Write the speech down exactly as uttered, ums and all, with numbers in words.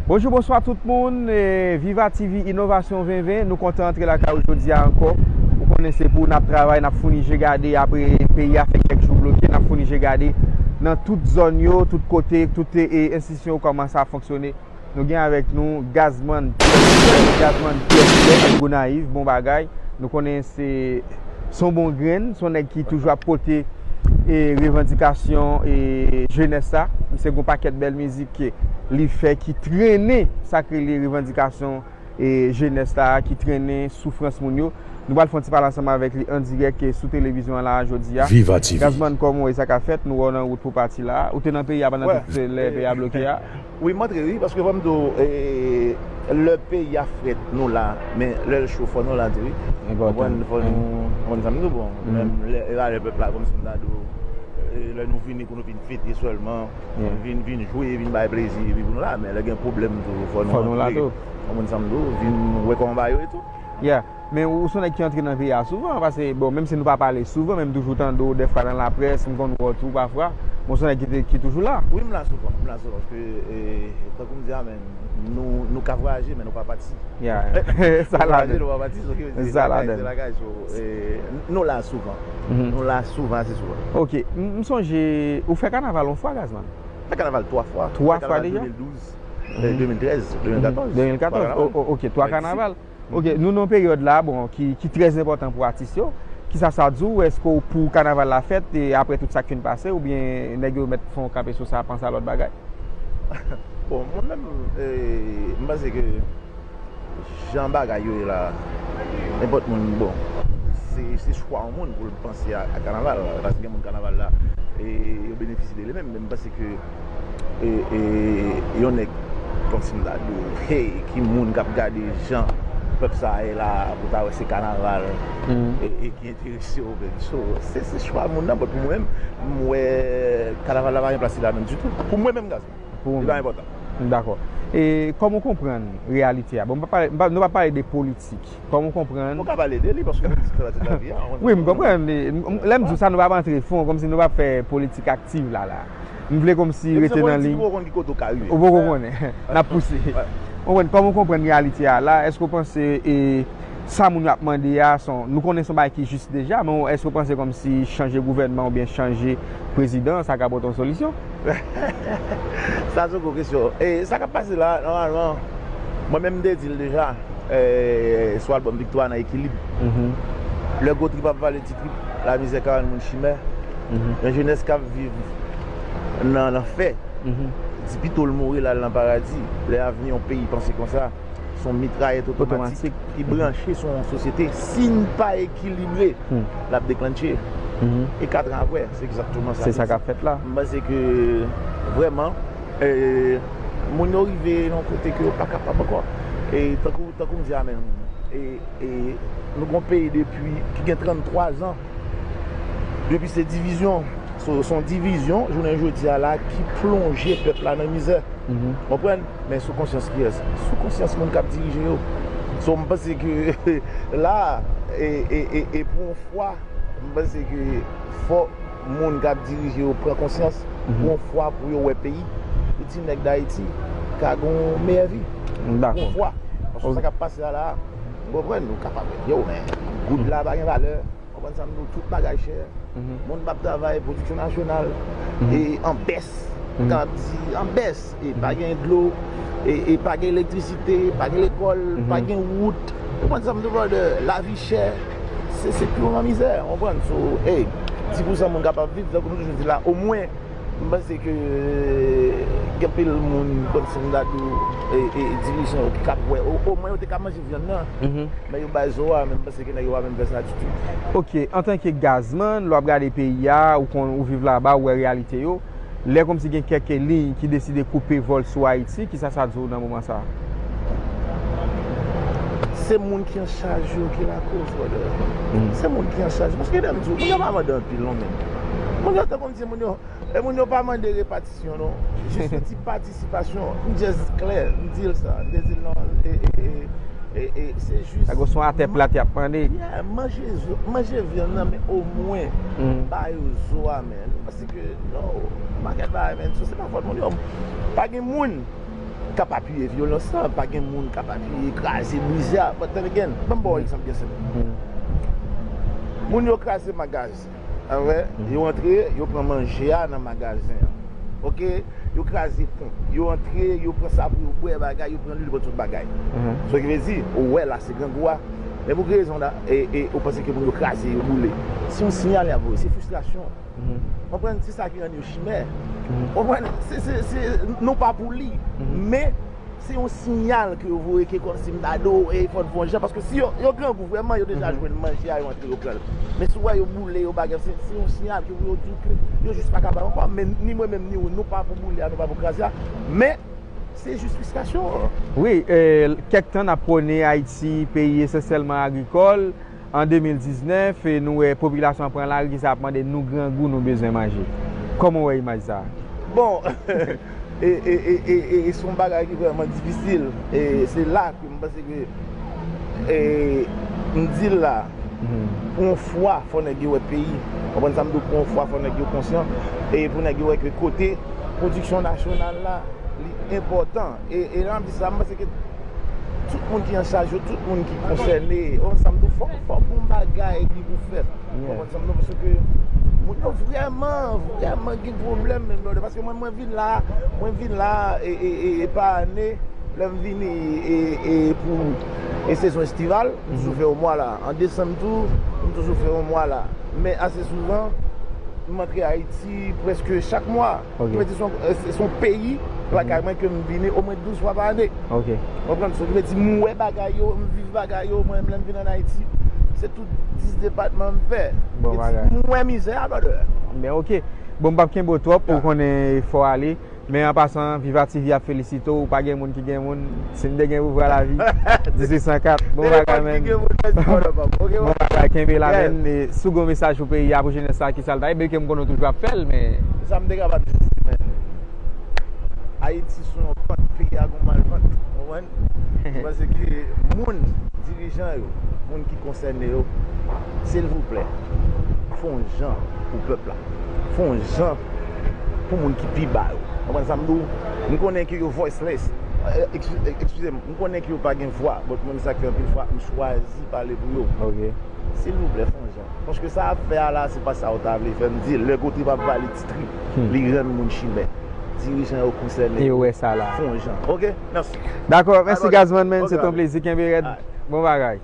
Bonjou, bonswa tout moun. E, Viva T V Inovasyon ven ven, nou kontan antre lakay ou jodi a ankò. Ou konnen se pou n ap travay, n ap founi je gade apre peyi a fè kèk jou bloke, n ap founi je gade nan tout zòn yo, tout kote, tout, e, enstitisyon yo kòmanse ap fonksyone. Nou gen avèk nou Gazman Pierre, Gazman Pierre Pierre Gonayiv, bon bagay. Nou konnen se, se yon bon grenn, se yon nèg ki toujou ap pote, e, revandikasyon, e, jenès la. Misye gen yon pakèt bèl mizik ke li fè ki trennen sa k rele revandikasyon, e, jenès la, ki trennen soufrans moun yo. Nou pral fè yon ti pale ansanm avèk li an dirèk, e, sou televizyon an la jodi a. Viva T V. Gazman, kòman w ye, sa k ap fèt? Nou wè w nan wout pou pati la. Ou te nan peyi a pandan tout lè peyi a bloke a? Wi, m antre, wi, paske fò m di w, e, lè peyi a frèt, nou la, men lè l cho, fò nou la tou, wi. Enpòtan. Konprann, fò nou, konprann sa m di w, bon, menm lè, e, lè pèp la, kòmsi m ta di w, e, lè nou vini pou nou vin fete sèlman, vin, vin jwe, vin bay plezi, epi pou nou la, men lè gen pwoblèm tou, fò nou antre. Konprann sa m di w, vin wè kòman bagay yo ye tou. Yeah. Men ou se yon nèg ki antre nan peyi a souvan, paske, bon, menm si nou pa pale souvan, men m toujou tande w dèfwa nan laprès, m konn wè w tou pafwa. Men ou se yon nèg ki te, ki toujou la. Wi, m la souvan, m la souvan, paske, e, tankou m di a, men, nou, nou ka vwayaje, men nou pa pati. Yeah. Sa ladan. Nou vwayaje, nou pa pati, so ki vle di lakay, se lakay, so, e, nou la souvan. Nou la souvan, ase souvan. Ok, m, m sonje, ou fè kanaval yon fwa, Gazman? Fè kanaval twa fwa. Twa fwa deja? Fè kanaval de mil douz, e, de mil trèz, de mil katòz. De mil katòz, o, o, ok, twa kanaval. Ok, nou nan yon peryòd la, bon, ki, ki trè enpòtan pou atis yo. Kisa sa di w? Èske w pou kanaval la fèt, e apre tout sa k fin pase, oubyen nèg yo mèt fè yon kanpe sou sa, panse a lòt bagay? Bon, mwen menm, e, m panse ke jan bagay yo ye la, nenpòt moun, bon, se, se chwa yon moun pou l panse a, a kanaval, paske gen moun kanaval la, e, yo benefisye de li menm, men m panse ke e, e, yon nèg kòmsi m ta di w, hey, ki moun k ap gade jan pèp sa a ye la, pou ta wè se kanaval, e, e ki enterese w menm. So, se, se chwa moun nan, but pou mwen menm, m wè kanaval la pa gen plas li ladan ditou. Pou mwen menm, Gazman, li pa enpòtan. Dakò. E kòman w konprann reyalite a? Bon, m pa pale, m pa, nou pa pale de politik. Kòman w konprann? Ou ka pale de li, paske politik fè pati de lavi a. Wi, m konprann. Lè m di w sa, nou p ap antre fon, kòmsi nou p ap fè politik aktiv la, la. M vle kòmsi rete nan liy. Ou poko konn ki kote w ka rive. Ou poko konnen. N ap pouse. Ou konprann, kòman w konprann reyalite a la? Èske w panse, e, sa moun yo ap mande a, se yon, nou konnen se yon bagay ki jis deja, men èske w panse kòmsi chanje gouvènman oubyen chanje prezidan, sa ka pote yon solisyon? Sa se yon gwo kesyon. E sa k ap pase la, nòmalman, mwen menm m te di l deja, e, sou albòm Viktwa nan Ekilib. Lè gwo trip ap vale ti trip, lamizè ka rann moun chimè. Yon jenès k ap viv nan lanfè, di pito l mouri l al nan paradi. Lè avni yon peyi panse konsa, se yon mitrayèt otomatik ki branche sou yon sosyete. Si n pa ekilibre, l ap deklantche. E kat an apre, se egzakteman sa. Se sa k ap fèt la. M panse ke vrèman, e, moun yo rive nan yon kote ke yo pa kapab ankò. E tankou, tankou m di a menm, e, e nou gon peyi depi, ki gen tranntwa zan, depi se divizyon. So, se yon divizyon, jounen jodi a la, ki plonje pèp la nan mizè. Konprann? Men sou konsyans kiyès? Sou konsyans moun k ap dirije yo. So, m panse ke la, e, e, e, e pou yon fwa, m panse ke fò moun k ap dirije yo pran konsyans, pou yon fwa, pou yo wè peyi, pou ti nèg Dayiti ka gen yon meyè vi. Pou yon fwa. Paske sa k ap pase a la, ou konprann, nou kapab wè, yo, men goud la pa gen valè. Konprann sa m di w, tout bagay chè. Moun p ap travay, pwodiksyon nasyonal, e an bès. Ou kapab di an bès. E pa gen dlo, e, e pa gen elektrisite, pa gen lekòl, pa gen wout. Ou konprann sa m di w, brother? Lavi chè. Se, se pure nan mizè, ou konprann? So, hey, dis pour cent moun kapab viv, tankou nou toujou di la, omwen, m panse ke gen anpil moun, kòmsi m ta di w, e, e dirijan yo ki k ap wè, o, omwen yo te ka manje vyann nan. Men yo bay zo a, men m panse ke nèg yo pa menm fè sa ditou. Ok, antanke Gazman, lè w ap gade peyi a, ou konn, ou viv laba, ou wè reyalite yo. Lè kòmsi gen kèk liy ki deside koupe vòl sou Ayiti, kisa sa di w nan moman sa a? Se moun ki an chaj yo ki lakoz, brother. Se moun ki an chaj. Paske lè m di w, moun yo pa mande anpil non, men. Moun yo, tankou m di, moun yo, e moun yo pa mande repatisyon non. Jis yon ti patisipasyon. M just klè, m di l sa. M te di l non, e, e, e, e, e, se jis. Sa gon son atè plat y ap mande. Yeah, manje zo, manje vyann nan, men omwen ba yo zo a, men. Paske, no, pakèt bagay, men, so, se pa fòt moun yo. Pa gen moun k ap apiye vyolans lan, pa gen moun k ap apiye kraze, brize a. But then again, ban m ba w egzanp byen senp. Moun yo kraze magazen, a vre, yo antre, yo pran manje a nan magazen an. Oke? Yo kraze pon. Yo antre, yo pran sa pou yo bwè bagay, yo pran lwil, yo pran tout bagay. Sa ki vle di, ou wè la, se grangou a. Men pou ki rezon la, e, e, ou panse ke moun yo kraze, yo boule? Se yon siyal y ap voye, se fristrasyon. Konprann? Se sa ki rann yo chimè. Konprann? Se, se, se, nou pa pou li. Men, se yon siyal ke yo voye ke kòmsi m ta di w, e fò n fè yon jan, paske si yo, yo grangou vrèman, yo deja jwenn manje a, yo antre, yo pran l. Men si w wè yo boule, yo bagay, se, se yon siyal ke pou yo di w ke yo jis pa kapab ankò. Men ni mwen menm, ni ou, nou pa pou boule a, nou pa pou kraze a. Men, se jis fristrasyon. Wi, e, kèk tan n ap pwone Ayiti, peyi esansyèlman agrikòl. An de mil diznèf, e, nou wè popilasyon an pran lari, ki sa ap mande nou grangou, nou bezwen manje. Kòman w wè imaj sa a? Bon, e, e, e, e, e, e se yon bagay ki vrèman difisil. E se la ke m panse ke, e, m di l la, pou yon fwa, fò nèg yo wè peyi. Konprann sa m di w? Pou yon fwa, fò nèg yo konsyan. E pou nèg yo wè ke kote pwodiksyon nasyonal la, li enpòtan. E, e lè m ap di sa, m panse ke tout moun ki an chaj yo, tout moun ki konsène, ou konprann sa m di w, fò, fò gon bagay ki pou fèt. Ou konprann sa m di w? Paske moun yo vrèman, vrèman gen pwoblèm, men, brother, paske mwen, mwen vin la, mwen vin la, e, e, e, e pa ane, lè m vini, e, e pou, e sezon estival, m toujou fè yon mwa la. An desanm tou, m toujou fè yon mwa la. Men ase souvan, m antre Ayiti prèske chak mwa. Sa vle di se yon, se yon peyi lakay mwen ke m vini omwen douz fwa pa ane. Konprann? Sa vle di m wè bagay yo, m viv bagay yo, mwen menm lè m vin ann Ayiti, se tout dis depatman m fè. M wè mizè a, brother. Men oke. Bon, m p ap kenbe w twòp, ou konnen fò ale. Men an pasan, Viva T V ap felisite w, ou pa gen moun ki gen moun. Si n te gen pouvwa lavi, dizuit san kat, bon bagay, men. Bon bagay, kenbe la, men. E si w gen yon mesaj pou peyi a, pou jenès la, ki sa l ta ye? Byen ke m konnen w toujou ap fè l, men. Sa m te kapab di, men. Ayiti sou yon pant, peyi a gon malpant, ou konprann? Paske moun, dirijan yo, moun ki konsène yo, silvouplè, fè yon jan pou pèp la. Fè yon jan pou moun ki pi ba yo. Konprann sa m di w? M konnen ke yo voiceless. E, ekskize m, m konnen ke yo pa gen vwa, but mwen, sa k fè anpil fwa, m chwazi pale pou yo. Silvouplè, fè yon jan. Paske sa y ap fè a la, se pa sa yo ta vle fè. M di, lè Guy Philippe ap vale ti trip, li rann moun chimè. Dirijan yo konsène. E yo wè sa la. Fè yon jan. Oke? Mèsi. Dakò, mèsi Gazzman, men, se yon plezi. Kenbe rèd. Bon bagay.